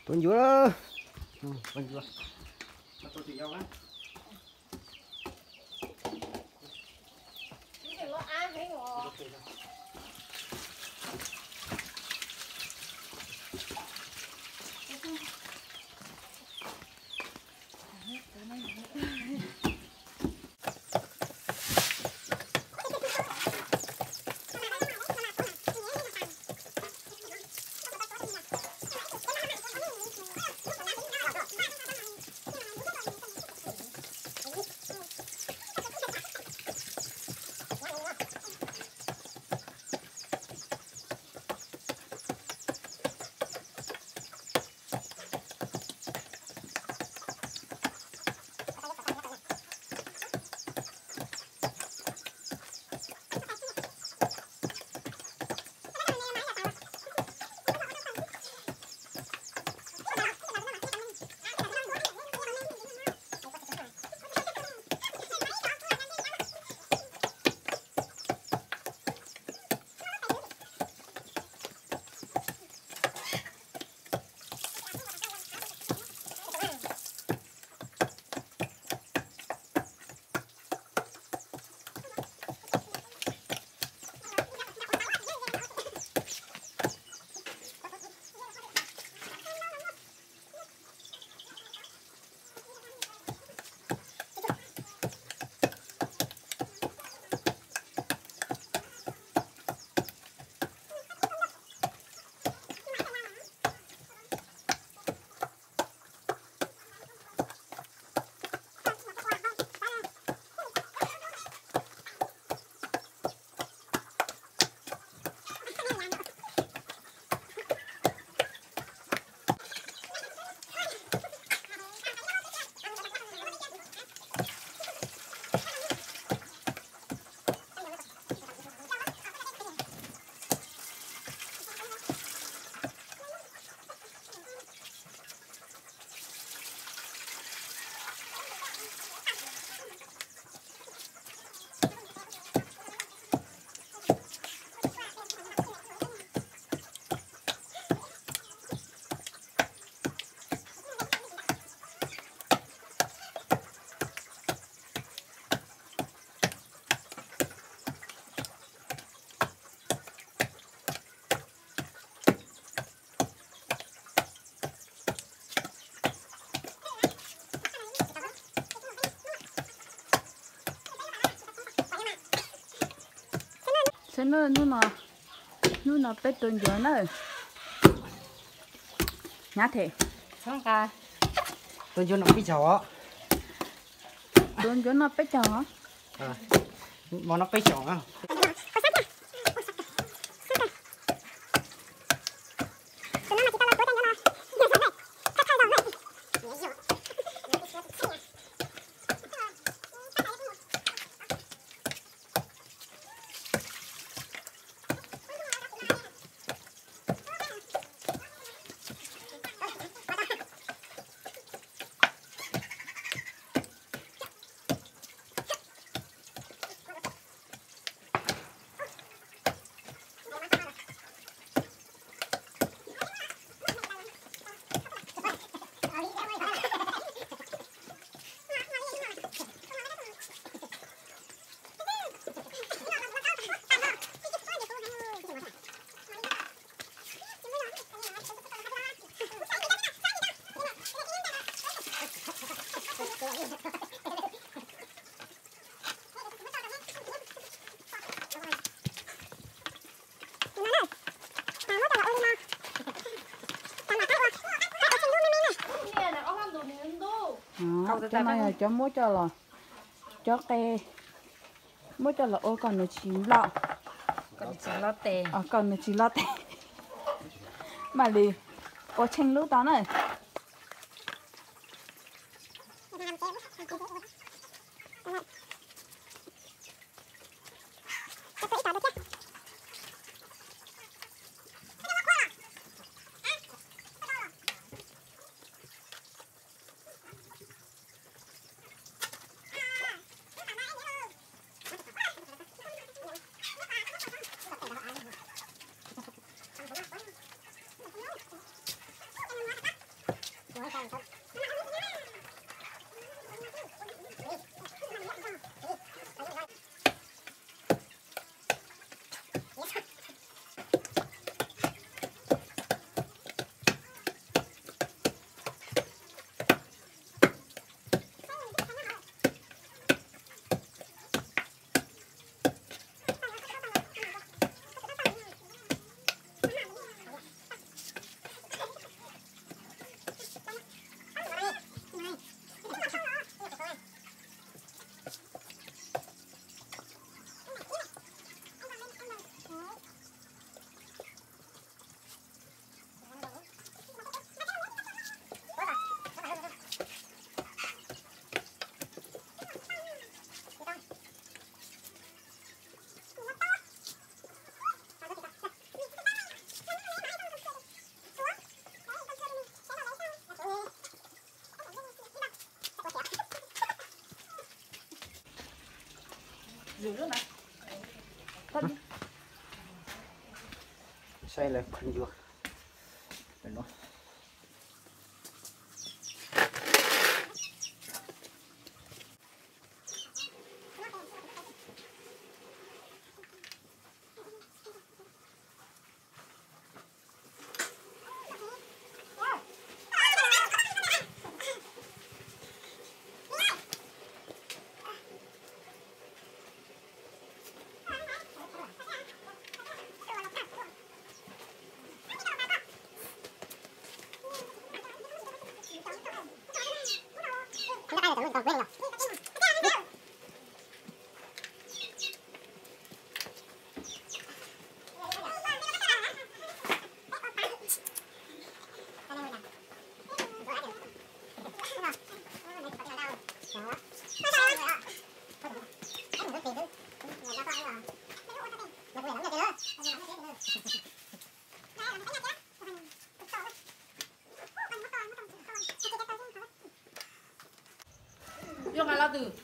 Tuav ncuav. Tuav ncuav. Saib nawb, hnub no, hnub no peb tua ncuav nawb. Hnyav them. Tua ncuav no peb caug os. Tua ncuav no peb caug os. Mov no peb caug na. Cov no yog cov muab coj los, cov qe muab coj los ua kom nws tsis loj, kom nws tsis loj tes, mam li ua tsheej lub tau na. Saib lawv phaj yuav no. Yog nqa los twg?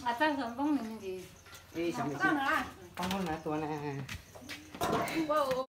Nqa txog npoob nws ntsis. Ib xyoo poob na tua na.